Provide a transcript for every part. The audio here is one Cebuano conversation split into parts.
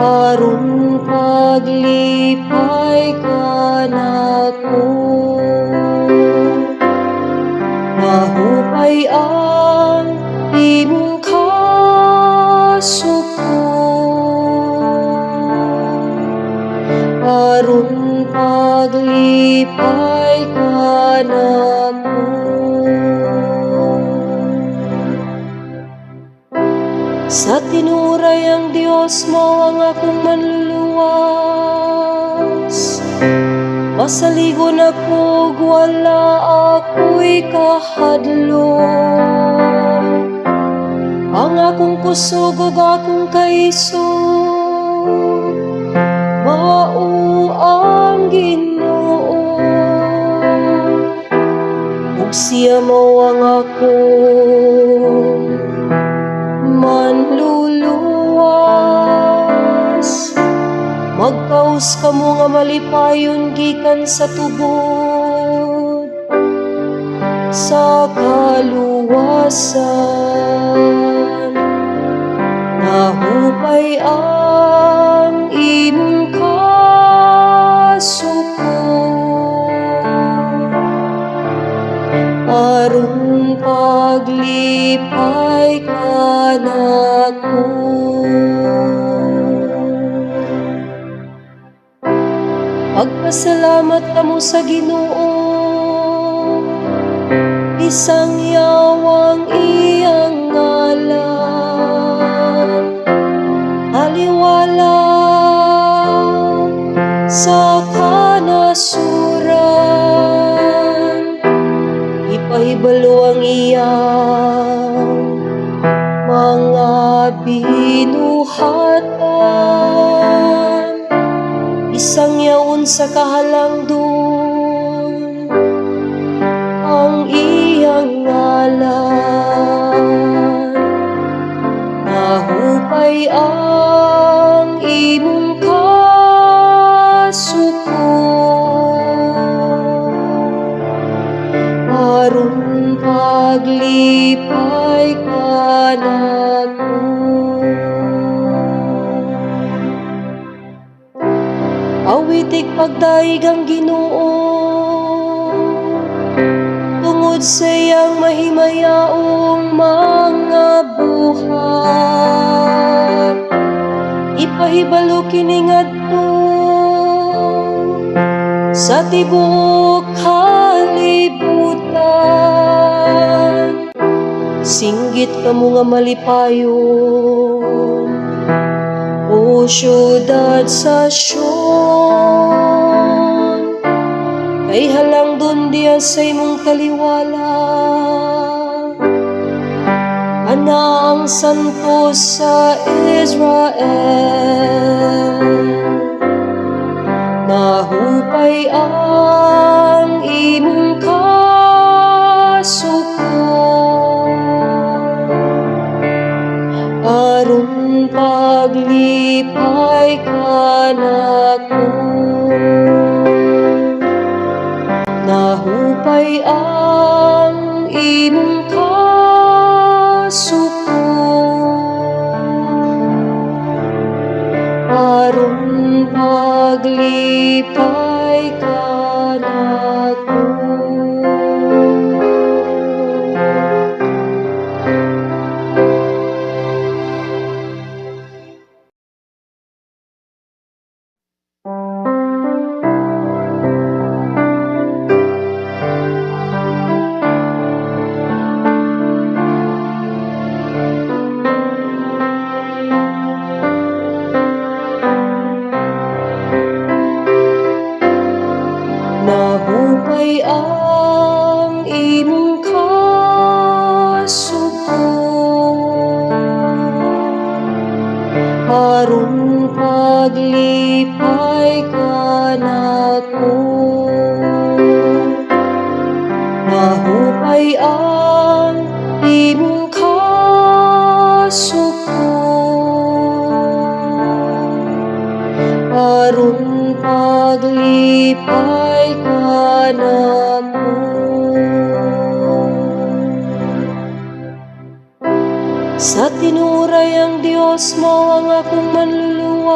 Aron paglipay kanako. Nahupay ang imong kasuko aron paglipay kanako. Sa tinuray ang Dios mao ang akong manluluwas. Masaligon ako ug wala ako'y kahadlok. Ang akong kusog ug akong kaisog mao ang Ginoo, ug siya mao ang akong manluluwas. Magkaus kamo nga malipayon gikan sa tubod sa kaluwasan. Nahupay ang imong kasuko aron paglipay kanako. Magpasalamat kamo sa Ginoo, isangyaw ang iyang ngalan, taliwala sa kanasuran. Ipahibalo ang iyang mga binuhatan, isangyawon sa kahalangdon ang iyang ngalan. Nahupay ang imong kasuko aron paglipay kanako. Awitig pagdayeg ang Ginoo tungod sa iyang mahimayaong mga buhat. Ipahibalo kini ngadto sa tibuok kalibutan. Singgit kamo nga malipayon, o syudad sa Sion, kay halangdon diha sa imong taliwala ana ang Santo sa Israel. Nahupay ang imong kasuko aron paglipay kanako. Nahupay ang imong kasuko aron paglipay kanako. Nahupay ang imong kasuko aron paglipay kanako. Nahupay ang imong kasuko aron paglipay kanako. Sa tinuray ang Dios Dios mao ang akong manluluwas.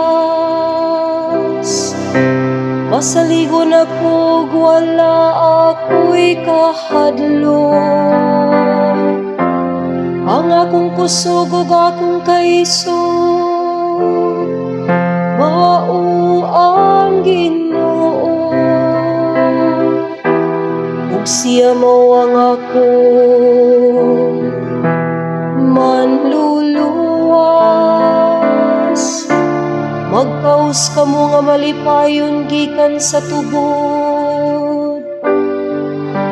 Masaligon ako ug wala ako'y kahadlok. Ang akong kusog ug akong kaisog mao ang Ginoo, ug siya mao ang akong manluluwas. Magkaus kamo nga malipayon gikan sa tubod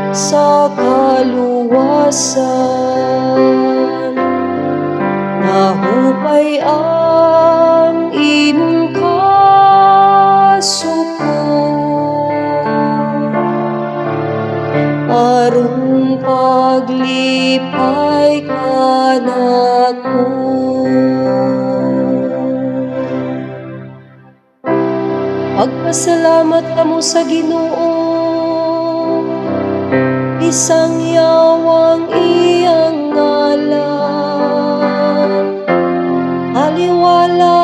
sa kaluwasan. Nahupay ang imong kasuko aron paglipay kanako. Magpasalamat kamo sa Ginoo, isangyaw ang iyang ngalan, taliwala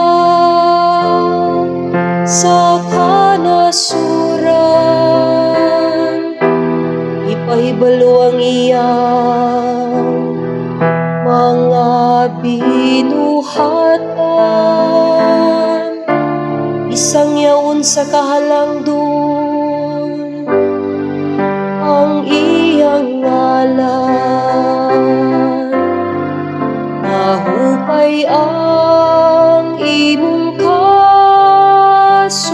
sa kanasuran. Ipahibalo ang iyang mga binuhatan, isangyawon sa kahalangdon ang iyang ngalan. Nahupay ang imong kasuko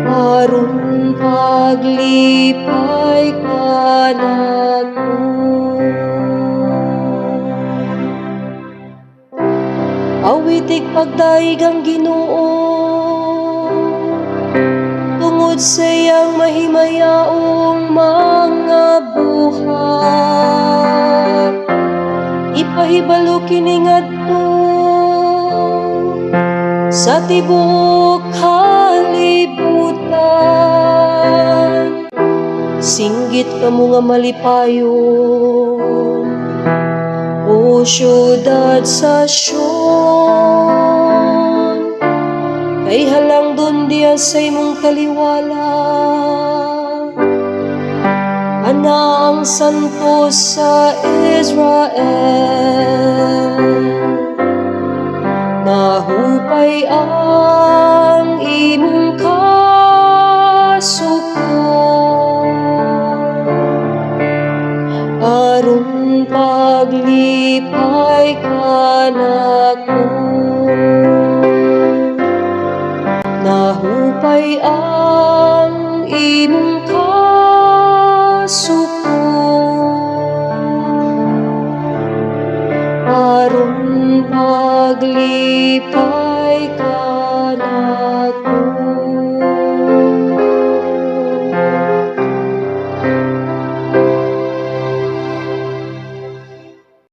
aron paglipay kanako. Awitig pagdayeg ang Ginoo tungod sa iyang mahimayaong mga buhat. Ipahibalo kini ngadto sa tibuok kalibutan. Singgit kamo nga malipayon, o syudad sa Sion, kay halangdon diha sa imong taliwala ana ang Santo sa Israel. Nahupay ang imong kasuko aron paglipay kanako. Nahupay ang imong kasuko aron paglipay kanako.